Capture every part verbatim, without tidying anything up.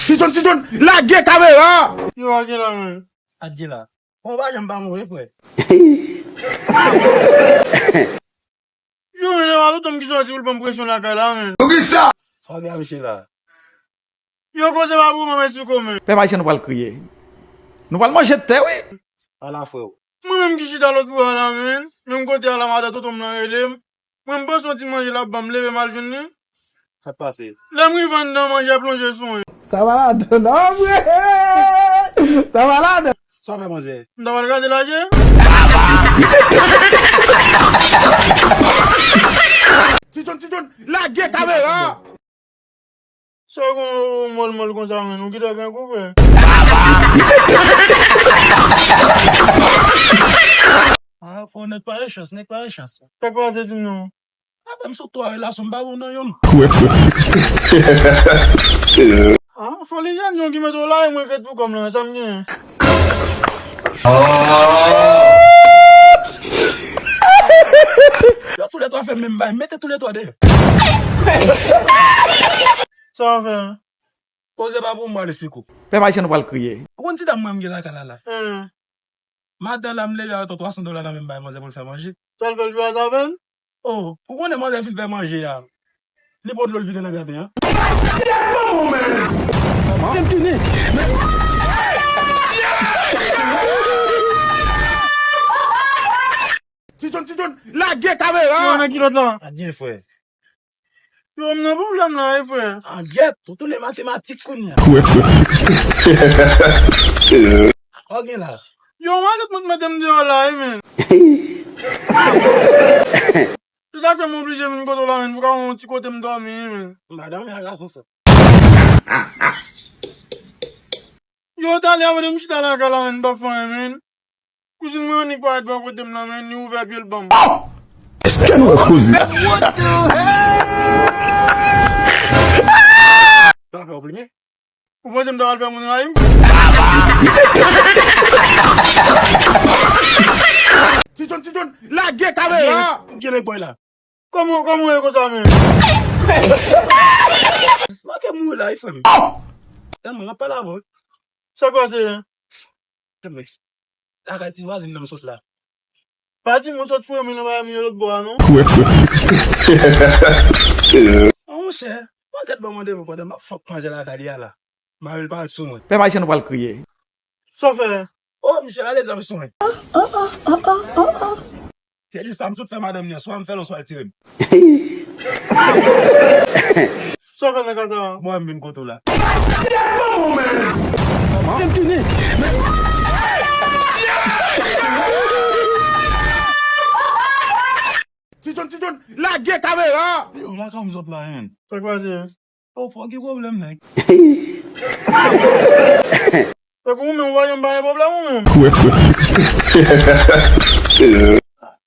Ti John, Ti John, lage kamera! Yo, a gen la, men. A gen la. Bon, pa janm pa mouri, frè. Yo, men, lè tout nonm ki sòti pou l ban m presyon lakay la, men. Pou ki sa? Sa w gen a misye la? Yo, koze pa pou mwen, men, si komen. Pèp ayisyen, nou pral kriye. Nou pral manje tè, wi. Ala frè w. Mwen menm ki chita lòt bò a la, men. Menm kote a la, madan tonton m nan rele m. Mwen, m panse yon ti manje l ap ban m, leve m al jwenn li. Sa k pase? Lè m rive anndan, manje a plonje sou mwen. Sa malad, non, vre? Sa malad. Sa w fè, manzè? M ta pral gade l aje. Ti John, Ti John, lage kamera! Sa w gen yon mòl mòl konsa, men, ou kite gen kou, frè. Ah, fò nèg pa gen chans, nèg pa gen chans. Sa k pase, di m non? Afè m sou twa relasyon, m pa bon nan youn. Ah, fò li jèn yon ki mete w la, e mwen ret pou kòm lan, sa m gen. Yo toulètwa fè menm bagay, mete toulètwa deyò. Sa w fè? Koze pa pou mwen, al esplike w. Pèp ayisyen, nou pral kriye. Ou konn ti dam mwen m gen lakay la la? Hen. Madan la, m leve avè yon twa san dola nan men m bay manzè pou l fè manje. Sa l fè l jwe ak avè l? Oh, ou konnen manzè fin fè manje a. Li pran dlo l vide nan jaden an. Ti John, Ti John, lage kamera! Yo, nan kilòt la. A gen, frè. Yo, m nan pwoblèm la, wi, frè. An gyèt, ou tounen matematik kounye a. Ou gen la. Yo, mwen tout moun mete m deyò la, wi, men. Se sa k fè m oblije vin kote w la, men, pou ka yon ti kote m dòmi, wi, men. Madanm, ya gason sa. Yo, talè a, pandan m chita lakay la, men, m pa fè anyen, men. Kouzin mwen annik parèt bò kote m nan, men, li ouvè pye l ban m. Èske nou wè kouzin? Sa fè w plimen? Ou panse m ta pral fè moun rayi m? Ti John, Ti John, lage kamera! Gen nèg bòy la. Kòman, kòman w ye konsa, men? Manke mouri la, wi, frè m. Tèlman, m ap pale avè w. Sa k pase? Tèlman. Lakay ti vwazen nan m sot la. Pa di m ou sot foure men nan bagay moun yo lòt bò a, non. Ah, monchè, pa tèt ban m randevou pandan m ap fòk manje lakay li a la. Mari l parèt sou mwen. Pèp ayisyen, nou pral kriye. Sa w fè? Oh, misye rale zam sou mwen. Se jis sa m sot fè madanm li an, swa m fè l, swa l tire m. Sa w fè nan kaka a? Mwen m vin kote w la. Ti John, Ti John, lage kamera! Yo, lakay m sot la, men. Sa k pase? Oh, pa gen pwoblèm, nèg. Fèk ou menm, ou pa janm pa gen pwoblèm, ou menm.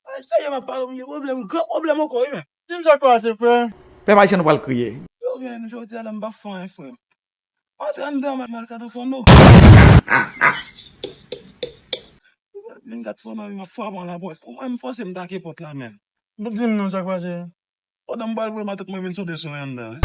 Ay, serye, m ap pale, ou gen pwoblèm, gran pwoblèm ankò, wi, men. Di m sa k pase, frè. Pèp ayisyen, nou pral kriye. Yo, men, jodi a la, m pa fè anyen, frè. Antre anndan, m al gade fono. Vin gade fono, m ap frape an lapòt. Pou mwen, m fòse m take pòt la, men. Di m non, sa k pase? Pandan m pral voye matant mwen vin sote sou mwen anndan.